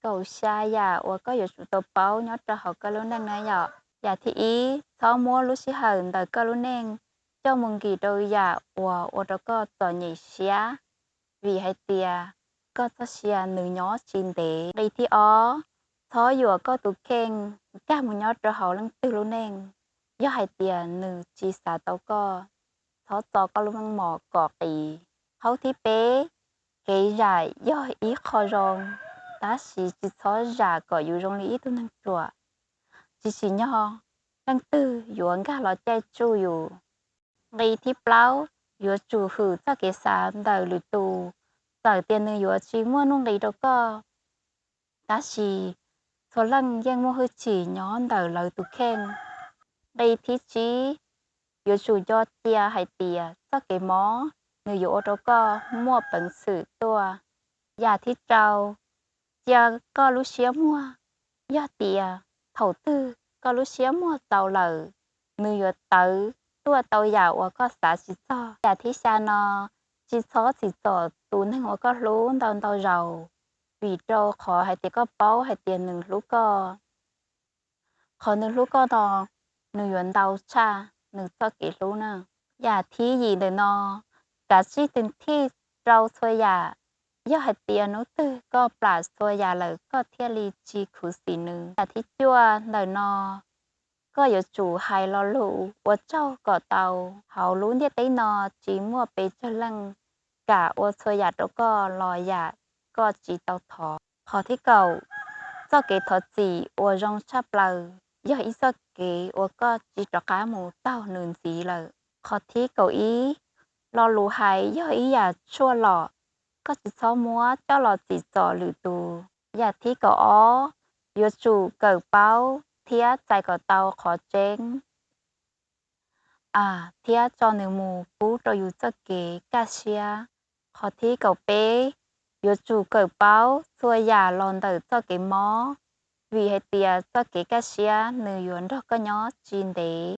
kaum xya yam uas koj yuav tsum tau paub nyob rau hauv koj lub neej na yom. Yam thib ib, txhob muab lub sij hawm ntawm koj lub neej coj mus nkim rau yam uas ua rau koj txom nyem siab, vim hais tias koj txoj sia nws nyob tsis ntev. Nqi thib ob, txhob yuam koj tus kheej nkag mus nyob rau hauv leej twg lub neej, yog hais tias nws tsis xav tau koj, txhob txo koj lub meej mom kom qis. Qhov thib peb, kev zam yog ib qho zoo, tab sis tsis txhob zam kom yus zoo li ib tug neeg ruam, tsis tsim nyog leej twg yuav nkag los caij tsuj yus. Nqi thib plaub, yuav tsum hwm txoj kev xav ntawm lwm tus, txawm tias nws yuav tsis muaj nuj nqis rau koj, tab sis txhua leej yeej muaj hwj chim nyob ntawm lawv tus kheej. Nqi thib tsib, yuav tsum nco cia hais tias txoj kev mob nws yuav ua rau koj muaj peev xwm tuaj. Yam thib rau, cia koj lub siab muag, yog tias thaum twg koj lub siab muag txaus lawm, nws yuav tawv tuaj tau yam uas koj xav tsis txog. Yam thib xya no, tsis txhob txim txom tus neeg uas koj hlub ntau ntau zaus, vim rau qhov hais tias koj paub hais tias nws hlub koj. Qhov nws hlub koj no, nws yuav ntau tshaj nws txoj kev hlub na. Yam thib yim ntawm no, kav tsij teem thij rau txhua yam, yog hais tias hnub twg koj plam txhua yam lawm koj thiaj li tsis khuv xim nws. Yam thib cuaj ntawm no, koj yuav tsum hais lo lus ua tsaug kom tau. Hauv lub ntiaj teb no tsis muaj pes tsawg leej kam ua txhua yam rau koj los yam koj tsis tau thov. Qhov thib kaum, txoj kev thov txim uas zoo tshaj plaws yog ib txoj kev uas koj tsis rov qab mus taug nws ntxiv lawm. Qhov thib kaum ib, lo lus hais yog ib yam tshuaj lom, koj tsis txhob muab coj los txim txom lwm tus. Yam thib kaum ob, yuav tsum kawm paub thiab txais kom tau qhov tseeb, a, thiab tso nws mus pub rau yus txoj kev kaj siab. Qhov thib kaum peb, yuav tsum kawm paub txhua yam los ntawm txoj kev mob, vim hais tias txoj kev kaj siab nws yuav nrog koj nyob tsis ntev.